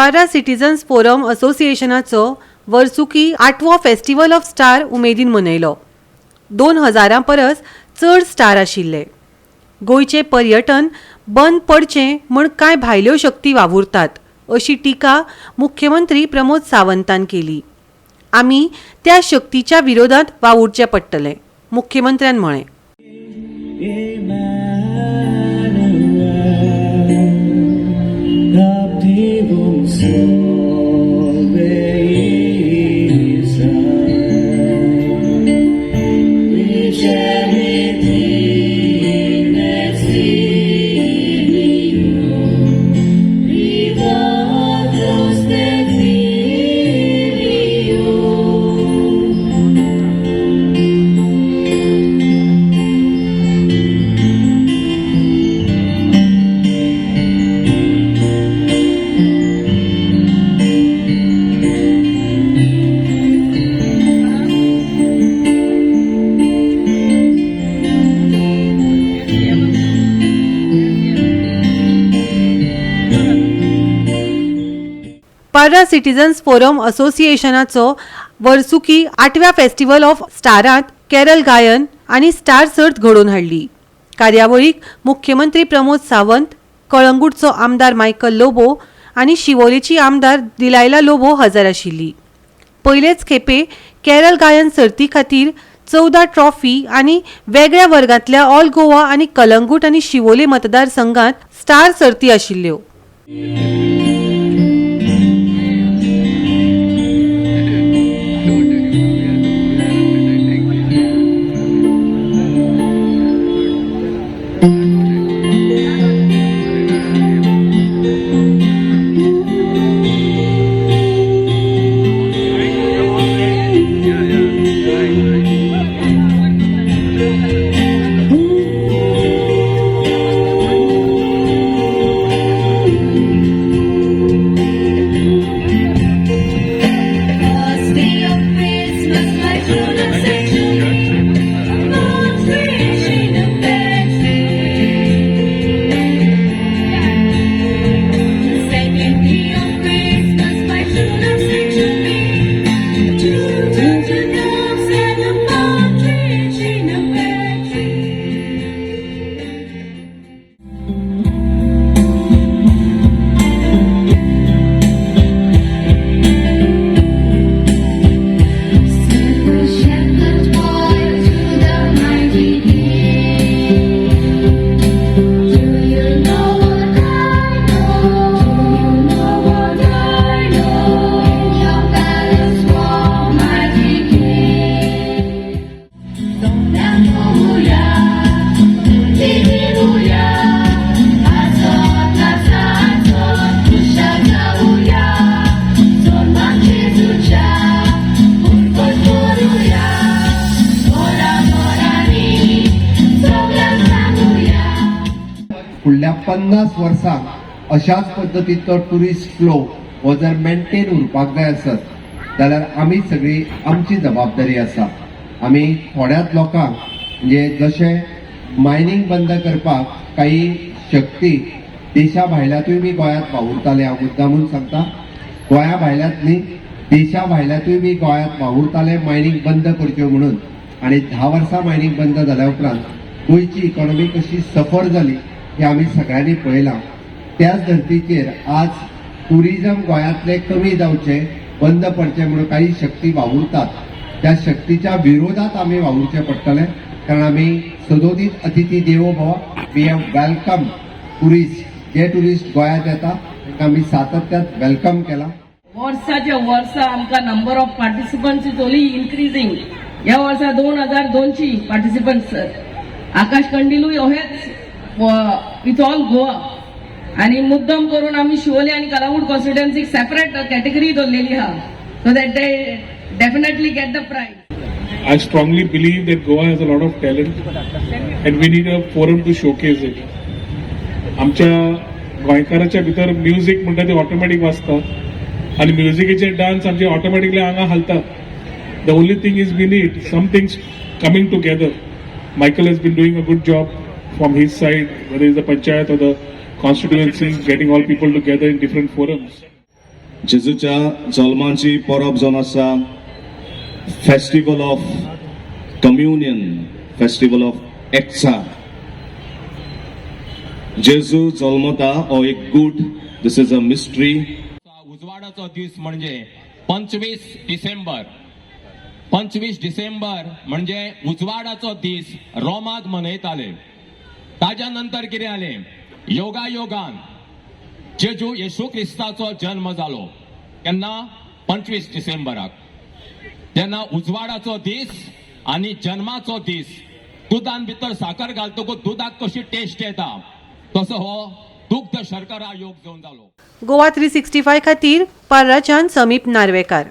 Parra citizens forum असोसिएशनाचो वर्सुकी आठवो festival of star उमेदीन मनयलो. 2000 परस चड स्टार आशिल्ले. गोंयचें पर्यटन बंद पडचें म्हूण कांय भायल्यो शक्ती वावुरतात अशी टिका मुख्यमंत्री प्रमोद सावंतान केली. आमी त्या शक्तीच्या विरोधात वावुरचें पडटलें, मुख्यमंत्र्यान म्हळें. Captivum solve ipsa. Vicerit in exilio, privatus de filio. Parra citizens forum असोसिएशनाचो वर्सुकी आठव्या फेस्टिवल ऑफ स्टारांत कॅरल गायन आनी स्टार सर्त घडोवन हाडली. कार्यावळीक मुख्यमंत्री प्रमोद सावंत, कळंगूटचो आमदार मायकल लोबो आनी शिवोलेची आमदार दिलायला लोबो हजर आशिल्ली. पयलेच खेपे कॅरल गायन सर्ती खातीर 14 ट्रॉफी आनी वेगळ्या वर्गांतल्या ऑल गोवा आनी कलंगूट आनी शिवोले मतदारसंघात स्टार सर्ती आशिल्ल्यो. First day of Christmas, my true love said to me, "Partridge in a pear tree." The second day of Christmas, my true love said to me, "Two turtle doves and a partridge in a pear tree." Said the shepherd boy to the mighty King, "Do you know what I know? Do you know what I know? In your palace warm, mighty King." 东南乌鸦，叽叽乌鸦，阿索阿索阿索，不晓得乌鸦，做马去祖家，不过过乌鸦，莫拉莫拉尼，सोगल्या सांगुया. फुडल्या 50 वर्सांक अशाच पद्दतीचो tourist flow हो जर maintain उरपाक जाय आसत जाल्यार आमी सगळी आमची जबाबदारी आसा. आमी थोड्याच लोकांक, म्हणजे जशें मायनींग बंद करपाक काही शक्ती देशा भायल्यातूय बी गोंयांत वावुरताले, हांव मुद्दामून सांगता, गोंया भायल्यात न्ही, देशा भायल्यातूय बी गोंयांत वावुरताले मायनींग बंद करच्यो म्हणून. आनी 10 वर्सां मायनींग बंद जाल्या उपरांत गोंयची इकॉनॉमी कशी सफर जाली हें आमी सगळ्यांनी पळयलां. त्याच धर्तीचेर आज टुरिझम गोंयांतलें कमी जावचें, बंद पडचें म्हणून काही शक्ती वावुरतात. त्या शक्तीच्या विरोधात आमी वावुरचें पडटलें, कारण आमी सदोदीत अतिथी देवो भव. We have welcome tourist. J tourist गोंयांत येता तांकां आमी सातत्यात welcome केला. वर्साच्या वर्सा आमकां number of participants is only increasing. ह्या वर्सा 2200 पार्टिसिपंट्स. आकाश कंडिलूय अहेच विथ ऑल गोवा आणि मुद्दम करून आमी शिवोले आनी कलांगूट कॉन्स्टिट्युएन्सीक सेपरेट कॅटेगरी दवरलेली आहा, so that they definitely get the prize. I strongly believe that Goa has a lot of talent and we need a forum to showcase it. आमच्या गोंयकाराच्या भितर म्युजीक म्हणटा ते ऑटोमॅटीक वाजता आनी म्युजिकेचे डान्स आमचे ऑटोमॅटिकली आंगा हालतात. The only thing is we need some things coming together. Michael has been doing a good job from his side, whether is the panchayat or the constituency, getting all people together in different forums. जेजूच्या जल्माची परब जावन आसा festival of communion, festival of एकचार. जेजू जल्मता हो एक good, this is a mystery. उजवाडाचो दीस म्हणजे 25 डिसेंबर. 25 डिसेंबर म्हणजे उजवाडाचो दीस रोमाक मनयताले. ताज्या नंतर कितें जालें, योगायोगान जेजू येशू क्रिस्ताचो जन्म जालो केन्ना? 25 डिसेंबराक. तेन्ना उजवाडाचो दीस आनी जन्माचो दीस. दुदान भितर साखर घालतकूच दुदाक कशी टेस्ट येता, तसो हो दुग्ध शर्करा योग जावन जालो. गोवा 365 खातीर पार्राच्यान समीप नार्वेकार.